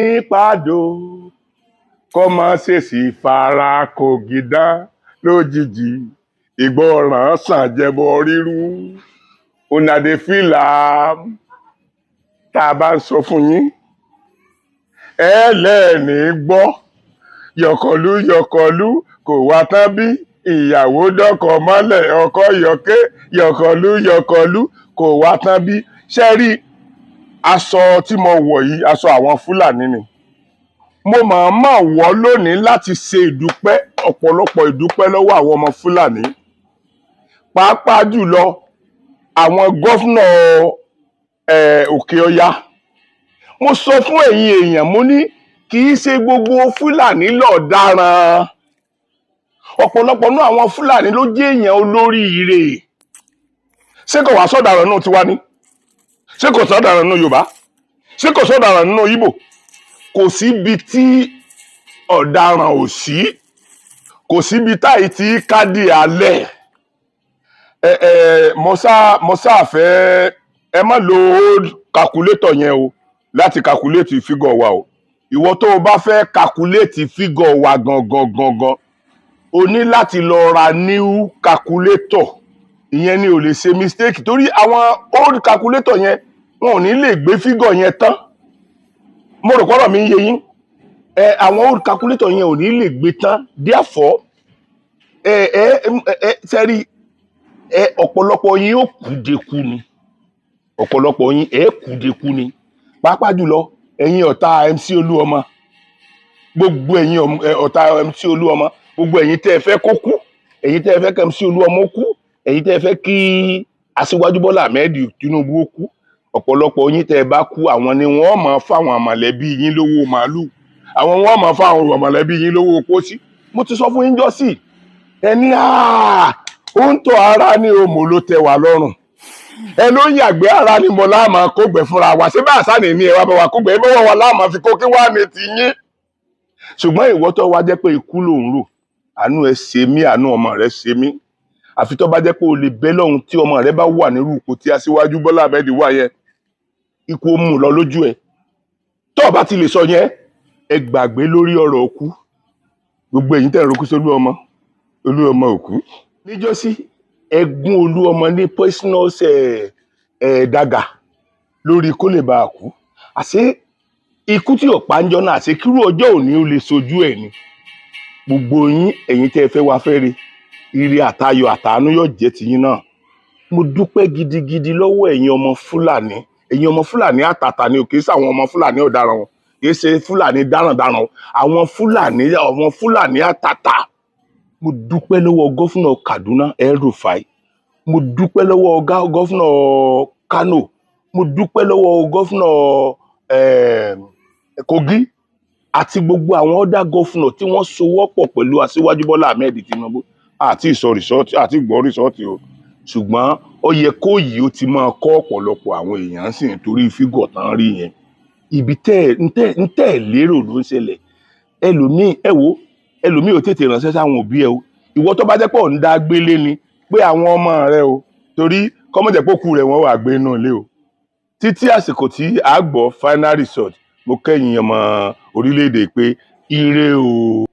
Pàdó kọ́ máa ṣèṣì fara kò gidán lójijì. Ìgbọràn sàn jẹbọ rírú. Una dey feel am. Tá a bá ń sọ fún yín, ẹ lẹ́ẹ̀ní gbọ́. Yọ̀kọ̀lú yọ̀kọ̀lú kò wá tán bí ìyàwó dọ́kọ̀ mọ́lẹ̀, ọkọ yọ̀ké. Yọ̀kọ̀lú yọ̀kọ̀lú kò wá tán bí. Ṣe rí aṣọ tí mo wọ̀ yìí? Aṣọ àwọn Fúlàní ni. Mo mọ̀ọ́mọ̀ wọ̀ lónìí láti ṣe ìdúpẹ́, ọ̀pọ̀lọpọ̀ ìdúpẹ́ lọ́wọ́ àwọn ọmọ Fúlàní, pàápàá jùlọ àwọn governor Òkè Ọya. Mo sọ fún ẹ̀yin èèyàn, mo ní kì í ṣe gbogbo Fúlàní lọ̀daràn. Ọ̀pọ̀lọpọ̀ náà àwọn Fúlàní ló jẹ́ èèyàn olóríire. Ṣé kò wá sọ̀daràn nínú tiwa ni? Ṣé kò sọ̀daràn nínú Yorùbá? Ṣé kò sọ̀daràn nínú Ìgbò? Kò síbi tí ọ̀daràn ò sí, kò síbi táyì tí kádì alẹ́. Ẹ ẹ mo sá fẹ́ ẹ má lo old calculator yẹn o láti calculate figure wa o. Ìwọ tó o bá fẹ́ calculate figure wa gangan gangan, o ní láti lọ ra new calculator. Ìyẹn ni ò lè ṣe mistake, torí àwọn old calculator yẹn, wọn ò ní lè gbé figure yẹn tán. Mo rò pọ́rọ̀ mi ń yé yín. Ẹ àwọn old calculator yẹn ò ní lè gbé tán. Therefore, ẹ ẹ ẹ sẹ́rí ẹ, ọ̀pọ̀lọpọ̀ yín ó kú deku ni. Ọ̀pọ̀lọpọ̀ yín, ẹ kú deku ni, pàápàá jùlọ ẹ̀yin ọ̀tá MC Olúọmọ, gbogbo ẹ̀yin ọ̀tá MC Olúọmọ, gbogbo ẹ̀yin tẹ́ ẹ fẹ́ kó kú, ẹ̀yin tẹ́ ẹ fẹ́ kí MC Olúọmọ kú, ẹ̀yin tẹ́ ẹ fẹ́ kí Aṣíwájú Bọ́lá Ahmed Tinubu ó kú. Ọ̀pọ̀lọpọ̀ yín, tẹ́ ẹ bá kú, àwọn ni wọ́n máa fáwọn mọ̀lẹ́bí yín lówó màálù, àwọn wọ́n máa fáwọn mọ̀lẹ́bí yín lówó pósí. Mo ti sọ fún yín jọ́sì, ẹni ó ń tọ́ ara ní òmò ló tẹ́ wa lọ́rùn. Ẹ ló ń yàgbé ara ni mo láàmà kógbẹ́ fúnra wa. Ṣé bá àṣà ní ẹ wá bá wa kógbẹ́, ẹ bá wà láàmà fi kó kí wá ní ti yín. Ṣùgbọ́n ìwọ tó wá jẹ́ pé ikú ló ń rò, àánú ẹ ṣe mí, àánú ọmọ rẹ ṣe mí. Àfi tó bá jẹ́ pé o lè bẹ́ lọ́hùn, tí ọmọ rẹ bá wà nírú ipò tí Aṣíwájú Bọ́lá Ahmed wà yẹn, ikú ó mú lọ lójú ẹ. Tó o bá ti lè sọ yẹn, ẹ gbàgbé lórí ọ̀rọ̀ òkú. Gbogbo èyí tẹ̀ ń rokú sólú ọmọ, olú ọmọ òkú níjọ́sí, ẹ gún olú ọmọ ní poisonous ẹ̀ ẹ̀ dagger lórí kó lè bá a kú. Àṣé ikú tí ò pa ń jọ náà, àṣé kírú ọjọ́ òní ó lè sojú ẹ̀ ni. Gbogbo yín, ẹ̀yin tẹ́ ẹ fẹ́ wá fẹ́ rí ire àtayọ̀ àtàánú yóò jẹ́ tiyín náà. Mo dúpẹ́ gidigidi lọ́wọ́ ẹ̀yin ọmọ Fúlàní, ẹ̀yin ọmọ Fúlàní àtàtà ni ò. Kì í ṣàwọn ọmọ Fúlàní ọ̀daràn o, kì í ṣe Fúlàní dáràndáràn o, àwọn Fúlàní, àwọn Fúlàní àtàtà. Mo dúpẹ́ lọ́wọ́ governor Kaduna, El-Rufai. Mo dúpẹ́ lọ́wọ́ governor Kano. Mo dúpẹ́ lọ́wọ́ governor Kogi àti gbogbo àwọn other governor tí wọ́n sowọ́pọ̀ pẹ̀lú Aṣíwájú Bọ́lá Ahmed Tinubu. Àti ìsọ result, àti ìgbọ́ result o, ṣùgbọ́n ó yẹ kó yìí ó ti máa kọ́ ọ̀pọ̀lọpọ̀ àwọn èèyàn sì nítorí figure tán rí yẹn. Ibi tẹ́ ẹ̀ ń tẹ́ ẹ̀ lérò ló ń ṣẹlẹ̀. Ẹlòmíì, ẹ wo, ẹlòmíì ò tètè ránṣẹ́ sáwọn òbí ẹ o. Ìwọ tó bá jẹ́ pé ò ń dá gbélé ni, pé àwọn ọmọ rẹ o, torí kọ́mọ̀jẹ̀ pé òkú rẹ̀ wọ́n wà gbé inú ilé o. Títí àsìkò tí a gbọ́ final result, mo kẹ́yìn ọmọ orílẹ̀-èdè pé ire o.